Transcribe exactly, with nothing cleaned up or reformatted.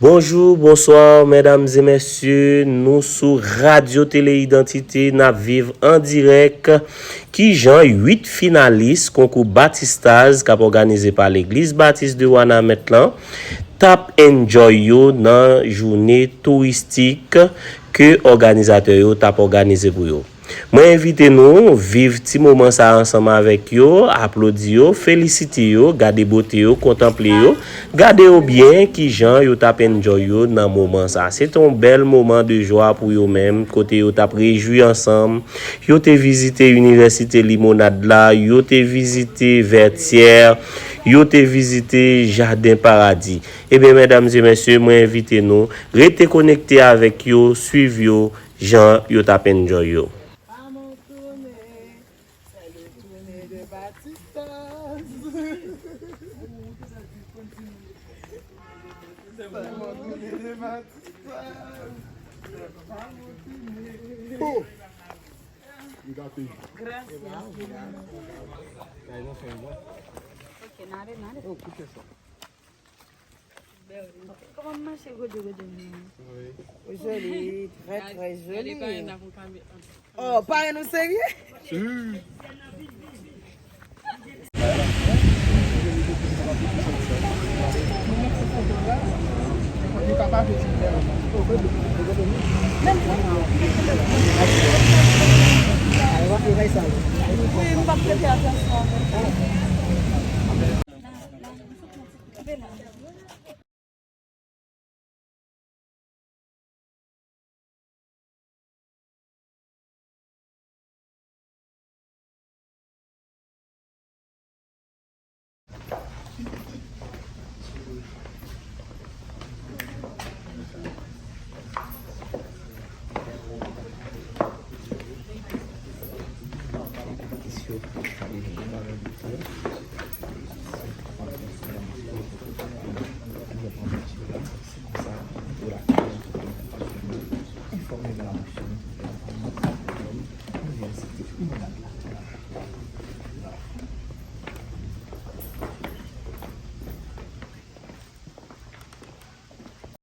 Bonjou, bonswa, medam e mesye, nou sou Radyo Tele Idantite, n ap viv an dirèk. Kijan uit finalis konkou Batistaz k ap òganize pa Legliz Batis de Wanament lan t ap enjoy yo nan jounen touristik ke òganizatè yo t ap òganize pou yo. Mwen envite nou viv ti moman sa ansanm avèk yo, aplodi yo, felisite yo, gade bote yo, kontanple yo, gade yo byen kijan yo t ap enjoy yo nan moman sa. Se te yon bèl moman de jwa pou yo menm, kote yo t ap rejwi ansanm. Yo te vizite Inivèsite Limonad la, yo te vizite Vètyè, yo te vizite Jaden Paradi. Ebyen, medam e mesye, mwen envite nou rete konekte avèk yo, swiv yo, jan yo t ap enjoy yo. Oh! M gate. Gracias. Ok, nada, nada. Oh, kouche sa. Kòman m mache gode gode m nan? Wi. Joli, très, très joli. Oh, parèn ou serye? Si. Wi, m p ap prete atansyon avè sa.